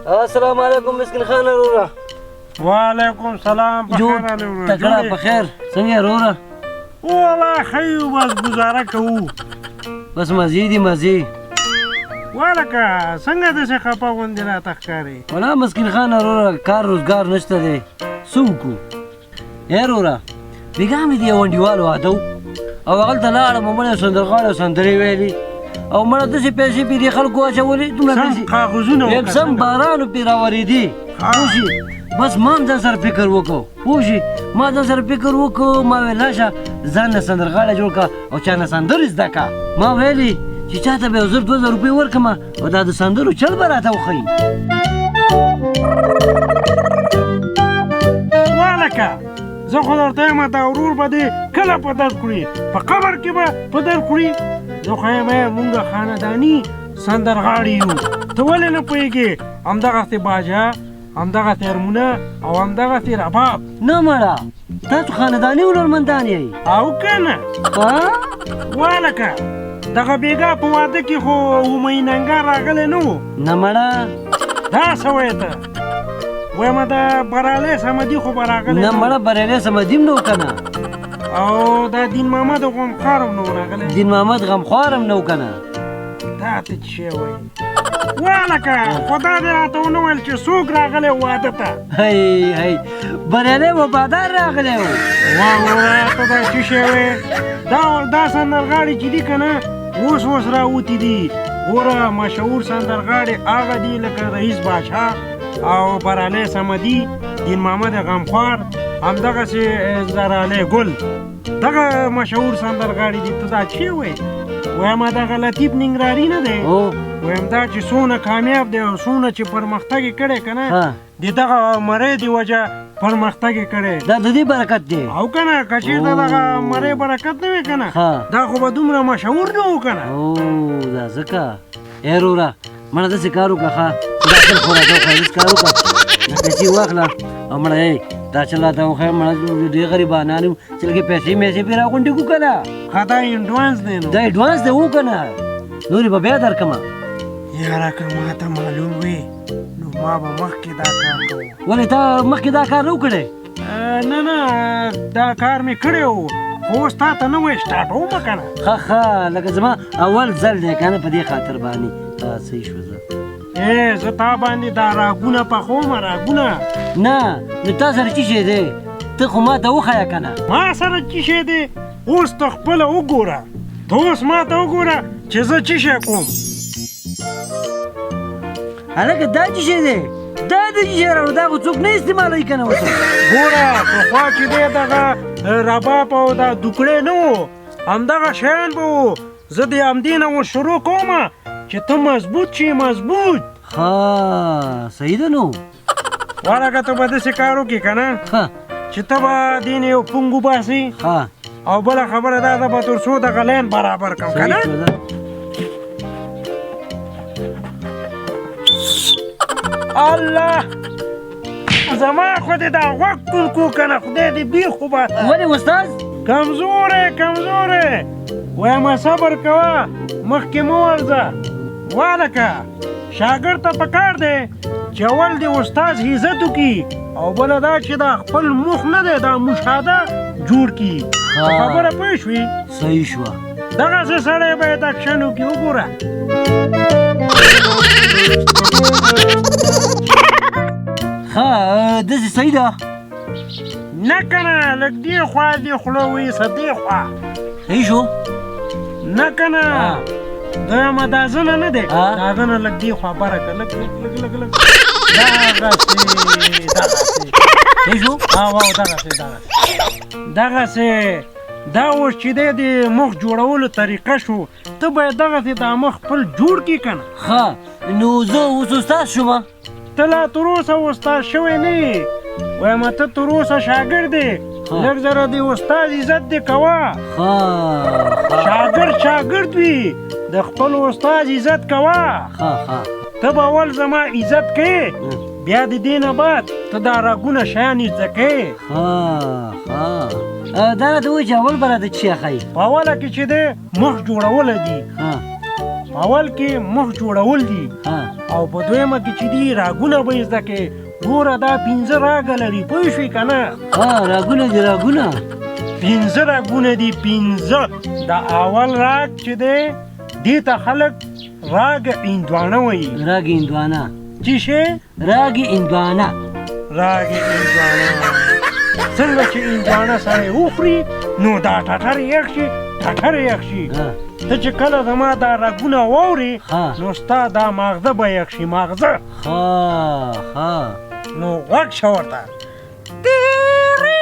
السلام علیکم مسکین خان وروره. وعلیکم سلام. په جوړ خیر راغلې وروره. تکړه جوړ یې؟ په خیر، څنګه یې وروره؟ والله ښه یو، بس ګزاره کوو. بس مزې دي مزې. ولکه څنګه داسې خفه غوندې راته ښکارې؟ ولا مسکین خان وروره، کار روزګار نشته دی، څه وکړو؟ ای وروره، بېګا مې د یو انډیوال واده و او هغلته لاړم، مړه سندرغاړی سندرې ویلې او مړه داسې پیسې پرې دې خلکو اچولې، دومره سم پیسې کاغذونه ویم وکړه سم څنګه؟ باران پرې راورېدې. پوه شي، بس ما هم ځان سره فکر وکړو، پوه شي، ما ځان سره فکر وکړو، ما ویل راشه ځان نه سندرغاړی جوړ کړه او چا نه سندرې زده کړه. ما ویلې چې چا ته به یو 1000 2000 روپۍ ورکړم او دا د سندرو چل به راته وښیي. ولکه زه خو درته وایم دا ورور به دې کله په درد خوري، په قبر کې به په درد خوري. زه خو وایم مونږ خانداني سندرغاړي یو، ته ولې نه پوهېږې؟ همدغسې باجه، همدغسې ارمونه او همدغسې رباب. نه مړه، تاسو خانداني هنرمندان یئ. او که نه؟ ها؟ ولکه دغه بېګا په واده کې خو همایون انګار راغلی نه و. نه مړه. دا څه وایې ته؟ وایم دا برالی صمدي خو به راغلی نه نه و. مړه، بریالی صمدي هم نه و که نه. او دا دین محمد غمخوار هم نه و راغلی. دین محمد غمخوار هم نه و که نه. دا ته څه شی وایې؟ ولکه خدا دې راته ونه ویل چې څوک راغلی و واده ته. هی هی، بریالی وفادار راغلی و. وروره ته دا څه شی وایې؟ دا سندرغاړي چې دي که نه، اوس اوس راوتي دي. ګوره مشهور سندرغاړي هغه دي لکه رئیس بادشاه او برالی صمدي، دین محمد غمخوار، همدغسې زرالی ګل، دغه مشهور سندرغاړي دي. ته دا څه وایې؟ وایم دغه لطیف ننګرهاري نه دی؟ وایم دا چې څونه کامیاب دی او څونه چې پرمختګ یې کړی که نه، د دغه مرۍ د وجه پرمختګ یې کړی. دا د دې برکت دی. او که نه، که چېرته دغه مرۍ برکت نه وي که نه، دا خو به دومره مشهور نه و که نه. دا ځکه. ای وروره، مړه داسې کار وکړه، ښه دا چل خو راته وښیه، داسې کار وکړه، دا پیسې واخله او مړه ای دا چل راته وښیه، مړه ډېر غریبانان یو چې لږې پیسې میسې پرې راغونډې کړو که نه. ښه دا اډوانس دی نو. دا اډوانس دی و که نه، نورې به بیا درکړم. یاره که ما ته معلوم وي نو ما به مخکې دا کار کوو. ولې تا مخکې دا کار نه و کړی؟ نه نه، دا کار مې کړی و، خو اوس تا ته نه وایي سټارټوم که نه. ښه ښه، لکه زما اول ځل دی که نه، په دې خاطر باندې. صحیح شو زه. ای زه تا باندې دا راګونه پخوم، راګونه. نه نو تا سره څه شی دی؟ ته خو ما ته وښیه که نه. ما سره څه شی دی؟ اوس ته خپله وګوره، ته اوس ما ته وګوره چې زه څه شی کوم. هلکه دا څه شی دی؟ دا د څه شی راوړو؟ دا خو څوک نه استعمالوي که نه اوس. ګوره پخوا چې دی دغه رباب او دا دوکړې نه و، همدغه شیان به و. زه د همدې نه اوس شروع کوم چې ته مضبوط شې، مضبوط. ښه صحیح ده نو. ولکه ته به داسې کار وکړې که نه، چې ته به دې نه یو پونګ وباسې. او بله خبره دا ده به تر څو دغه لین برابر کړم که نه. الله زما خو دې دا غوږ کوڼ کړو که نه، خدای دې بیخ وباسه. ولې استاد؟ کمزوری کمزوری. وایم صبر کوه، مخکې مه ورځه. والکه شاګرد ته پکار دی چې اول دې استاد عزت وکړي، او بله دا چې دا خپل مخ نه دی، دا مشاهده جوړ کړي. خبره پوه شوې؟ صحیح شوه. دغسې سړی باید اکشن وکړي. وګوره. ښه داسې صحیح ده. نه که نه، لږ دې خوا دې خوله وایسه، دې خوا. صحیح شو؟ نه که نه، دویمه دا زنه نه دی، دا زنه لږ دې خوا بره کړه، لږ لږ لږ لږ لږ. دغسې دغسې. صحیح شو؟ واو، دغسې دغسې دغسې. دا اوس چې دی د مخ جوړولو طریقه شو، ته باید دغسې دا مخ خپل جوړ کړې که نه. ښه نو زه اوس استاد شوم. ته لا تر اوسه استاد شوی نه یې. وایم ته تر اوسه شاګرد یې، لږ ذره د استاد عزت دې کوه. شاګرد شاګرد وي، د خپل استاد عزت کوه. ته به اول زما عزت کوې، بیا د دې نه بعد ته دا راګونه شیان زده کوې. دا راته ووایه چې اول به راته څه شی ښایي؟ په اوله کې چې دی مخ جوړولی دي. اول کې مخ جوړول دي او په دویمه کې چې دي راګونه به یې زده کړې. ګوره دا 5 راګه لري، پوه شوې که نه؟ ها، راګونه دي، راګونه 5 راګونه دي، 5. د اول راګ چې دی دې ته خلک راګ هندوانه وایي. راګ هندوانه. څه شی؟ راګ هندوانه. راګ هندوانه. څنګه چې هندوانه سړی وخوري نو دا ټټر یخ شي، ټټر یخ شي. ته چې کله زما دا رګونه واورې نو ستا دا ماغزه به یخ شي، ماغزه. نو غوږ شه ورته. تیرے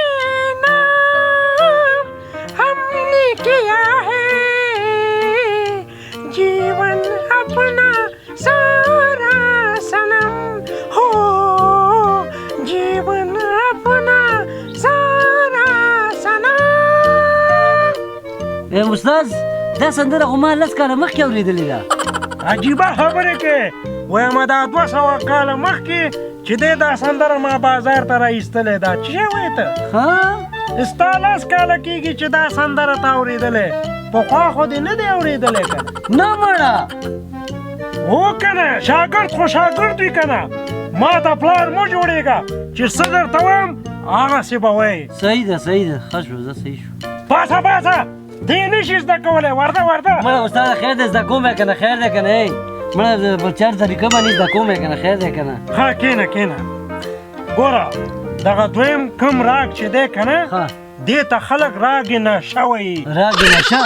نام ہم نے کیا ہے، جیون اپنا سارا سنم، ہو جیون اپنا سارا سنم. اے استاد، دا سندره خو ما 10 کاله مخکې اورېدلې ده. عجیبه خبرې کوې. وایم دا 200 کاله مخکې چې دی دا سندره ما بازار ته را ایستلې ده. څه شی وایې ته؟ ستا 10 کاله کېږي چې دا سندره تا اورېدلې، پخوا خو دې نه دی اورېدلی که نه؟ نه مړه. هو که نه، شاګرد خو شاګرد وي که نه. ما ته پلار مه جوړېږه چې څه درته وایم هغسې به وایې. صحیح ده، صحیح ده، ښه شو، زه صحیح شو. پاڅه پاڅه، دې نه شي زده کولی. ورده ورده. مړه استاده خیر دی، زده کوم یې که نه، خیر دی که نه. ای مړه په چار طریقه باندې زده کوم یې که نه، خیر دی که نه. ښه کښېنه کښېنه. ګوره دغه دویم کوم راګ چې دی که نه، دې ته خلک راګ نشه وایي. راګ نشه؟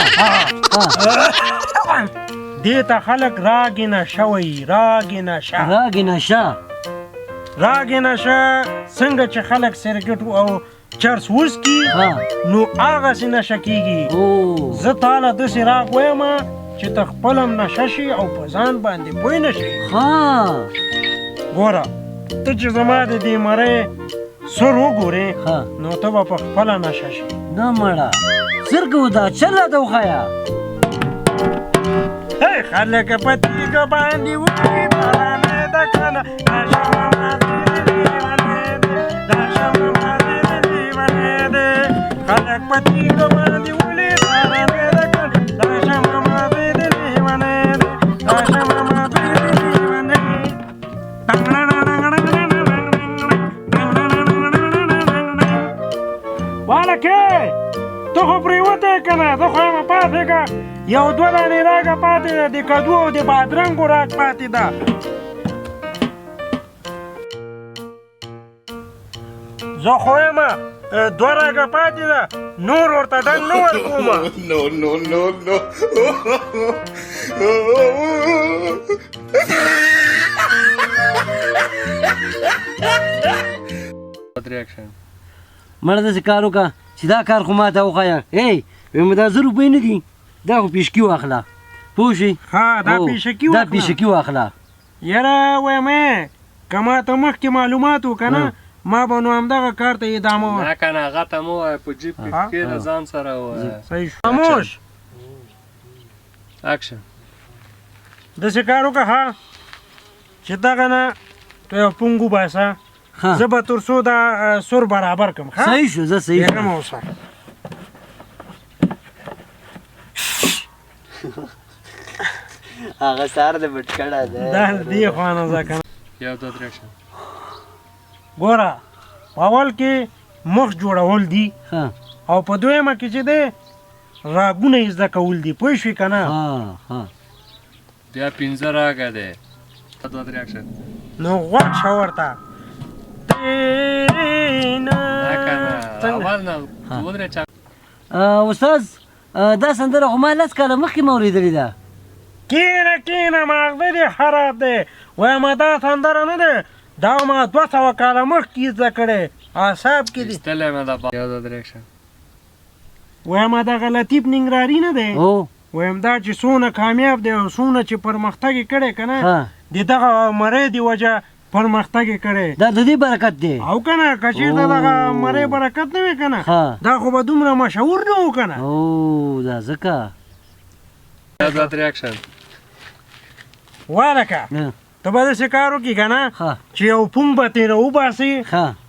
دې ته خلک راګ نشه وایي، راګ نشه. راګ نشه. راګ نشه څنګه چې خلک سرګټ او چرس وڅکي نو هغسې نشه کېږي. زه تاله داسې راګ وایم چې ته خپل هم نشه شي او په ځان باندې پوه نه شي. ګوره ته چې زما د دې مرۍ سر وګورې نو ته به په خپله نشه شي. نه مړه، سر کوو دا چل راته وښیه. ای خلک په تیږه باندې وکړي بارانه ده که نه، نشه مه دی. خلک په تیږه باندې ولي بارانه ده که نه، نشه مه دی لیونی دی، نشه مه دی لیونی. والکې ته خو پرېوتی که نه، زه خو یم پاڅېږه. یو دوه دانې راګه پاتې ده، د کدو او د بادرنګو راګ پاتې ده. زه خو یم دوه راګه پاتې ده، نور ورته ډنګ نه ورکوم. No, no, no, no. مړه داسې کار وکړه چې دا کار خو ما ته وښیه. ای وایم دا 1000 روپۍ نه دي، دا خو پیشکي واخله، پوه شوې؟ ښه، دا پیشکي دا واخله. پیشکي واخله. یاره وایم که ما ته مخکې معلومات و که نه، ما به نو همدغه کار ته ادامه ورکړم. نه که نه، هغه ته مه وایه، په جیب کې کښېنه، ځان سره ووایه. صحیح شو. خاموش. اکشن. داسې کار وکړه ښه چې دغه نه ته یو پونګ وباسه، زه به تر څو دا سور برابر کړم. ښه؟ صحیح شو، زه صحیح شوم. بېغمه اوسه. هغه سار دې بټ کړی دی. دا دې خوا نه ځه که نه. 1 2 3 اکشن. ګوره په اول کې مخ جوړول دي او په دویمه کې چې دی راګونه یې زده کول دي، پوه شوې که نه؟ بیا 5 راګه دی. 2 3 اکشن. نو غوږ شه ورته. نه که نه، اول نه، 2 3 4. استاد دا سندره خو ما 10 کاله مخکې ما اورېدلې ده. کښېنه کښېنه، ماغزه دې خراب دی. وایم دا سندره نه دی، دا ما 200 کاله مخکې زده کړې، اعصاب کې دي. ایستلی مې ده. 1 2 3 اکشن. وایم دغه لطیف ننګرهاري نه دی؟ وایم دا چې څونه کامیاب دی او څونه چې پرمختګ یې کړی که نه، د دغه مرۍ د وجه پرمختګ یې کړی. دا د دې برکت دی. او که نه، که چېرته دغه مرۍ برکت نه وي که نه، دا خو به دومره مشهور نه و که نه. دا ځکه. 1 2 3 اکشن. والکه ته به داسې کار وکړې که نه چې یو پونګ به ترې وباسې،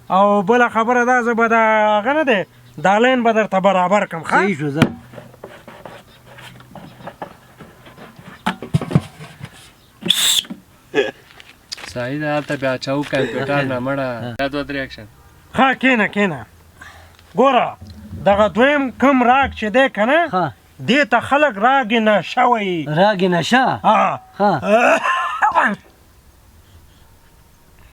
او بله خبره دا زه به دا هغه نه دی، دا لاین به درته برابر کړم. ښه؟ صحیح شو، زه. صحیح ده، هلته بیا چاو کمپیوټر نه مړه. بیا دوه درې اکشن. ښه، کښېنه کښېنه. ګوره، دغه دویم کوم راګ چې دی که نه، ښه. دې ته خلک راګ نشه وایي. راګ نشه. ها. ښه.